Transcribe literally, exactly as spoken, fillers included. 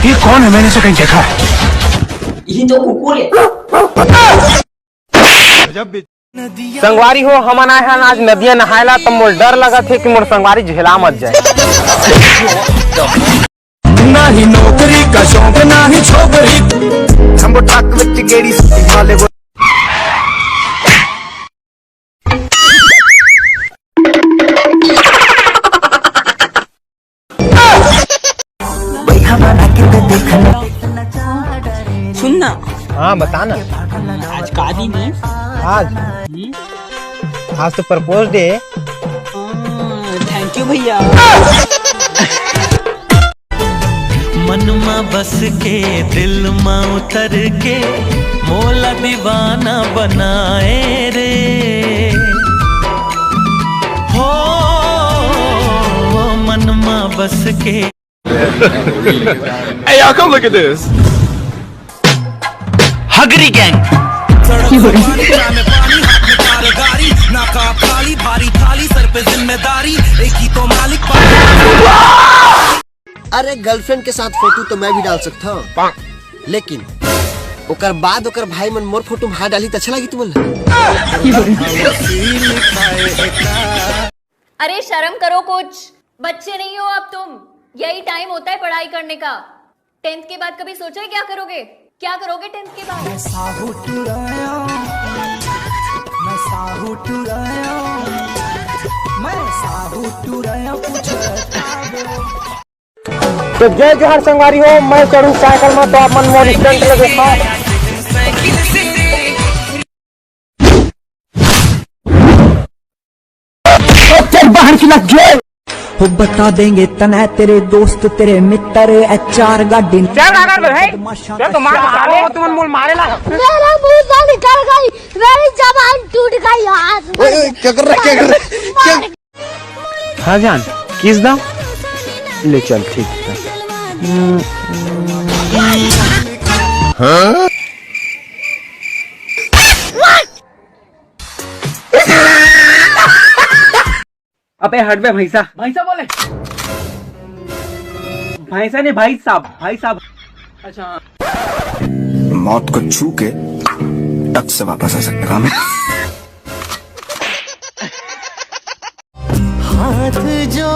ये कौन है? मैंने इसे कहीं देखा है। यही तो कुकुर है। संगवारी हो, हमन आए हन आज नदिया नहाए ला, त मोर डर लगत हे कि मोर संगवारी झेला मत जाए। ना ही नौकरी का शौक, ना ही छोकरी। जंबो ट्रक विच गेड़ी सुट्टी वाले वो। सुन ना। हाँ, बता ना। आज का दिन है? आज आज तो प्रपोज डे। थैंक यू भैया। मन मा बस के, दिल मा उतर के, मोला दीवाना बनाए रे। हो मन मा बस के। Hey, y'all, come look at this. हगरी गैंग। अरे, गर्लफ्रेंड के साथ फोटो तो मैं भी डाल सकता हूँ, लेकिन ओकर बाद ओकर भाई मन मोर फोटो में हाथ डाली त अच्छा लगी तुमन ला? अरे शर्म करो कुछ, बच्चे नहीं हो अब तुम। यही टाइम होता है पढ़ाई करने का। टेंथ के बाद कभी सोचा है क्या करोगे? क्या करोगे टेंथ के बाद? तो जय जोहार संगवारी हो, मैं चढ़ू साइकिल में, तो आप मन मोर स्टंट ले देखो। तेरे बाहर की लग गए। वो बता देंगे तने तेरे दोस्त, तेरे मित्र, एचआर गार्डन। क्या गार्डन है? क्या तो मार साले, तुम मोल मारे ला। मेरा मुंह से निकल गई, मेरी जबान टूट गई यार। ओए, ओए, क्या कर रहा है, क्या कर रहा है? क्या? हाँ जान, किस दा? ले चल, ठीक है। हाँ? अबे हट बे भैंसा। भैंसा बोले? भैंसा नहीं भाई साहब, भाई साहब। अच्छा। मौत को छू के टक से वापस आ सकता हूँ। हाथ जो